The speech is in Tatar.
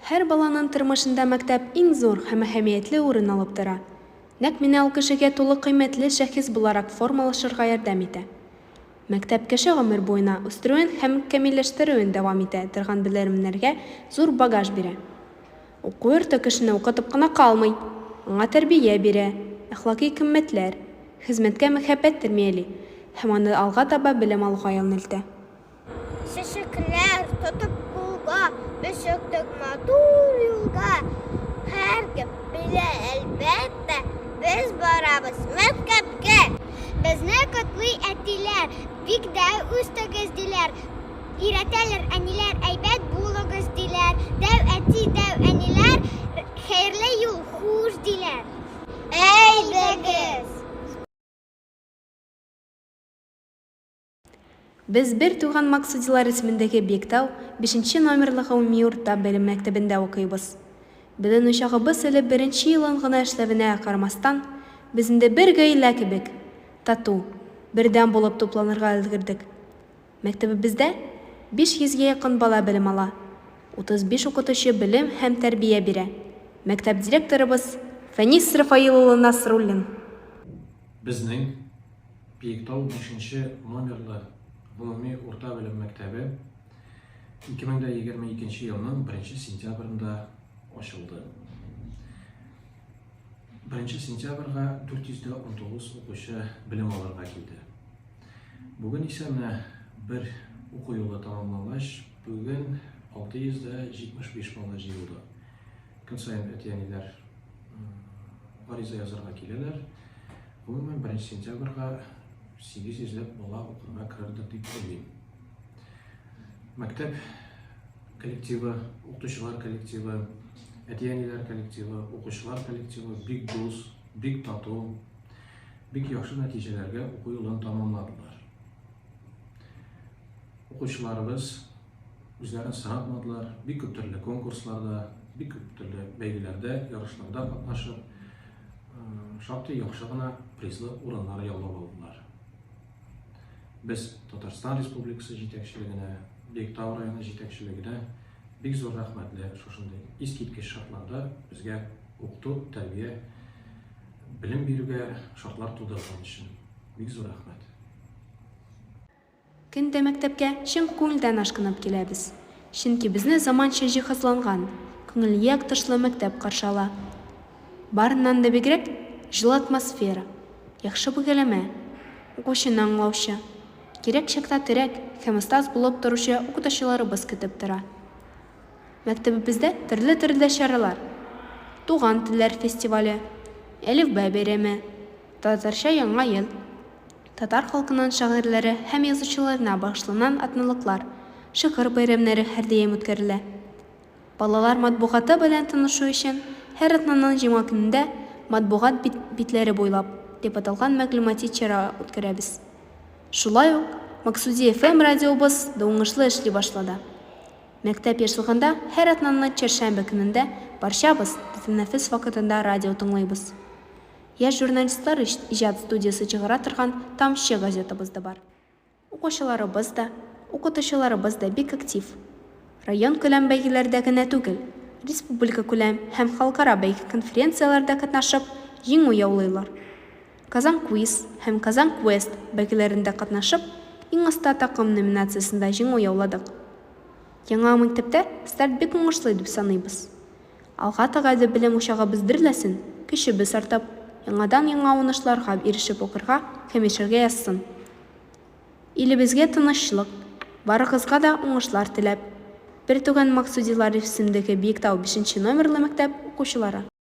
Һәр баланың тормышында мәктәп иң зур һәм әһәмиятле урын алып тора. Нәкъ менә ул кешегә тулы кыйммәтле шәхес буларак формалашырга ярдәм итә. Мәктәп кеше гомер буена үстерүен һәм камилләштерүен дәвам итә торган белемнәргә зур багаж бирә. Уку йорты кешене укытып кына калмый, аңа тәрбия бирә, әхлакый кыйммәтләр, хезмәткә мәхәббәт тәрбияли һәм аны алга таба белем алуга юнәлтә. Чәчәкләр тотып кулга, Без чыктык матур юлга. Һәркем белә, әлбәттә, Без барабыз мәктәпкә. Безне котлый әтиләр, Бик дә үстегез, диләр. Өйрәтәләр әниләр, Әйбәт булыгыз, диләр. Дәү әти, дәү әниләр, Хәерле юл, хуш, диләр. Әйдәгез! Без бертуган Максудилар исемендәге Биектау бишенче номерлы гомуми урта белем мәктәбендә укыйбыз. Белем учагыбыз әле беренче елын гына эшләвенә карамастан, без инде бер гаилә кебек, тату, бердәм булып тупланырга өлгердек. Мәктәбебездә 500 гә якын бала белем ала, 35 укытучы белем һәм тәрбия бирә. Мәктәп директорыбыз, Фәнис Рафаил улы Насруллин. Безнең Биектау бишенче номерлы гомуми урта белем мәктәбе 2022 елның 1 сентябрендә ачылды. 1 сентябрьгә 419 укучы белем алырга килде. Бүген исә менә бер уку елы тәмамлангач, бүген 675 бала җыелды. Көн саен әти-әниләр гариза язарга киләләр. Гомумән, беренче сентябрьгә 800 ләп бала укырга керердер дип уйлыйм. Мәктәп коллективы, укытучылар коллективы, әти-әниләр коллективы, укучылар коллективы бик дус, бик тату, бик яхшы нәтиҗәләргә уку елын тәмамладылар. Укучыларыбыз үзләрен сынатмадылар, бик күп төрле конкурсларда, бик күп төрле бәйгеләрдә, ярышларда катнашып, шактый яхшы гына призлы урыннар яулап алдылар. Без Татарстан Республикасы җитәкчелегенә, Биектау районы җитәкчелегенә бик зур рәхмәтле шушындый искиткеч шартларда безгә укыту, тәрбия, белем бирүгә шартлар тудырган өчен бик зур рәхмәт. Көн дә мәктәпкә чын күңелдән ашкынып киләбез. Чөнки безне заманча җиһазланган, күңелле тышлы мәктәп каршы ала. Барыннан да бигрәк, җылы атмосфера, яхшы бәяләмә, укучыны аңлаучы, кирәк чакта терәк һәм остаз булып торучы укытучыларыбыз көтеп тора. Мәктәбебездә төрле-төрле чаралар, Туган телләр фестивале, Әлифба бәйрәме, Татарча Яңа ел, Татар халкының шагыйрьләре һәм язучыларына багышланган атналыклар, шигырь бәйрәмнәре һәрдаим үткәрелә. Балалар матбугаты белән танышу өчен һәр атнаның җомга көнендә Матбугат битләре буйлап дип аталган мәгълүмати чара үткәрәбез. Шулай ук Максуди FM радиобыз да уңышлы эшли башлады. Мәктәп ешлыгында һәр атнаның чәршәмбе көнендә барчабыз тәнәфес вакытында радио тыңлыйбыз. Яшь журналистлар иҗат студиясе чыгара торган Тамчы газетабыз да бар. Укучыларыбыз да, укытучыларыбыз да бик актив. Районкүләм бәйгеләрдә генә түгел, республикакүләм һәм халыкара бәйге-конференцияләрдә катнашып, җиңү яулыйлар. Казан Квиз һәм Казан Квест бәйгеләрендә катнашып, Иң оста такым номинациясендә җиңү яуладык. Яңа мәктәптә старт бик уңышлы дип саныйбыз. Алга таба да белем учагыбыз дөрләсен, көчебез артып, яңадан-яңа уңышларга ирешеп укырга һәм яшәргә язсын. Илебезгә тынычлык, барыгызга да уңышлар теләп, бертуган Максудилар исемендәге Биектау бишенче номерлы мәктәп укучылары.